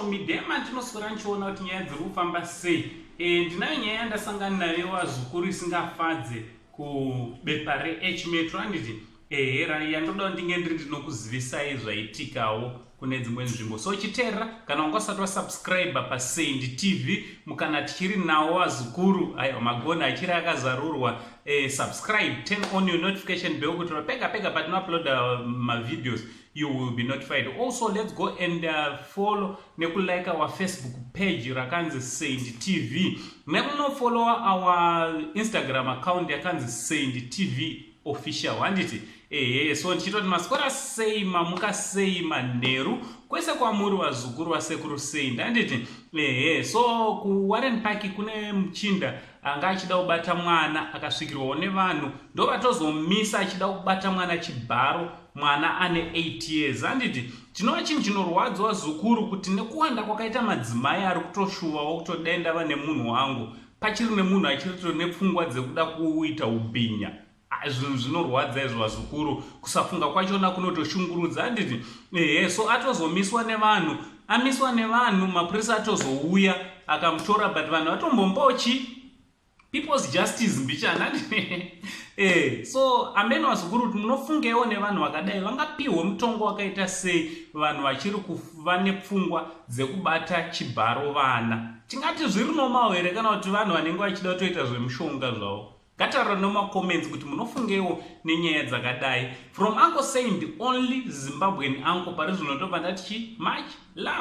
Social media mandinoswera ndichiona kuti nyaya dziri kufamba sei. Ndinayo nyaya yandasangana nayo, vazukuru, isingafadze kubepa reH Metro, handiti? Ehe, yandoda ndinge ndiri ndinokuzivisai zvaitikawo kune dzimwe nzvimbo. So chiteerera, kana wanga usati wasubscribe paSaint TV, mukana tichiri nawo, vazukuru. Aiwa, magona achiri akazarurwa. Subscribe, turn on your notification bell kuti pega pega patinouploada mavideos you will be notified. Also, let's go and follow nekulike our Facebook page rakanzi Saint TV, nekunofollowa our Instagram account yakanzi Saint TV Official, handiti? Ehe, so ndichitoti maswera sei, mamuka sei, manheru kwese kwamuri, vazukuru vasekuru Saint, handiti? Ehe, so kuWarren Park kune muchinda anga achida kubata mwana, akasvikirwawo nevanhu, ndo vatozomisa achida kubata mwana chibharo, mwana ane 8 years, handiti? Chinova chinhu chinorwadzwa, zukuru, kuti nekuwanda kwakaita madzimai ari kutoshuvawo kutodai ndava nemunhu wangu, pachiri nemunhu achiri nepfungwa dzekuda kuita ubhinya. Zvinhu zvinorwadza izvo, vazukuru. Kusafunga kwachona kunotoshungurudza, handiti? Ehe, so atozomiswa nevanhu, amiswa nevanhu, mapurisa atozouya akamutora, but vanhu vatombombawo chi people's justice mbichana. So amene, vazukuru, kuti munofungewo nevanhu vakadai vangapiwe mutongo wakaita sei? Vanhu vachiri kuva nepfungwa dzekubata chibharo vana, tingati zviri normal here, kana kuti vanhu vanenge vachida kutoita zvemushonga zvavo? Ngataura nomacomments kuti munofungewo nenyaya dzakadai. From Uncle Saint, the only Zimbabwean uncle pari zvino, tobva ndati chi much love.